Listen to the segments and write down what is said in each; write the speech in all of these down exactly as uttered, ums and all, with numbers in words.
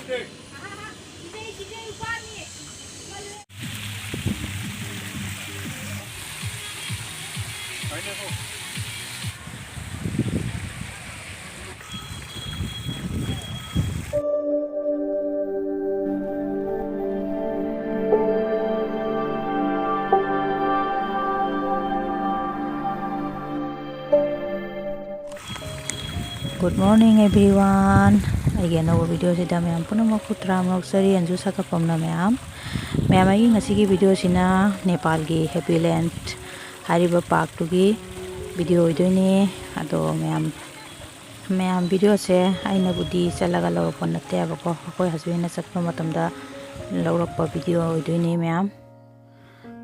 Good morning everyone. ꯑꯩꯒꯤ ꯑꯅꯧꯕ ꯚꯤꯗꯤꯑꯣꯁꯤꯗ ꯃꯌꯥꯝ ꯄꯨꯝꯅꯃꯛꯄꯨ ꯇꯔꯥꯝꯅ ꯑꯣꯛꯆꯔꯤ꯫ ꯑꯟꯖꯨ ꯁꯥꯀꯄꯝꯅ ꯃꯌꯥꯝ꯫ ꯃꯌꯥꯝ, ꯑꯩꯒꯤ ꯉꯁꯤꯒꯤ ꯚꯤꯗꯤꯑꯣꯁꯤꯅ ꯅꯦꯄꯥꯜꯒꯤ ꯍꯦꯄꯤ ꯂꯦꯟ ꯍꯥꯏꯔꯤꯕ ꯄꯥꯔꯛꯇꯨꯒꯤ ꯚꯤꯗꯤꯑꯣ ꯑꯣꯏꯗꯣꯏꯅꯦ꯫ ꯑꯗꯣ ꯃꯌꯥꯝ, ꯃꯌꯥꯝ, ꯚꯤꯗꯤꯑꯣꯁꯦ ꯑꯩꯅꯕꯨꯗꯤ ꯆꯠꯂꯒ ꯂꯧꯔꯛꯄ ꯅꯠꯇꯦꯕꯀꯣ, ꯑꯩꯈꯣꯏ ꯍꯁꯕꯦꯟꯅ ꯆꯠꯄ ꯃꯇꯝꯗ ꯂꯧꯔꯛꯄ ꯚꯤꯗꯤꯑꯣ ꯑꯣꯏꯗꯣꯏꯅꯦ ꯃꯌꯥꯝ꯫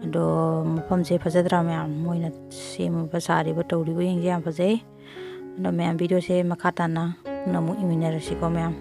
ꯑꯗꯣ ꯃꯐꯝꯁꯦ ꯐꯖꯗ꯭ꯔꯥ ꯃꯌꯥꯝ? ꯃꯣꯏꯅ ꯁꯦꯝꯃꯤꯕ, ꯁꯥꯔꯤꯕ, ꯇꯧꯔꯤꯕ ꯌꯦꯡꯁꯦ, ꯌꯥꯝ ꯐꯖꯩ꯫ ꯑꯗꯣ ꯃꯌꯥꯝ, ꯚꯤꯗꯤꯑꯣꯁꯦ ꯃꯈꯥ ꯇꯥꯅ ꯑꯃꯨꯛ ꯌꯦꯡꯃꯤꯟꯅꯔꯁꯤꯀꯣ ꯃꯌꯥꯝ꯫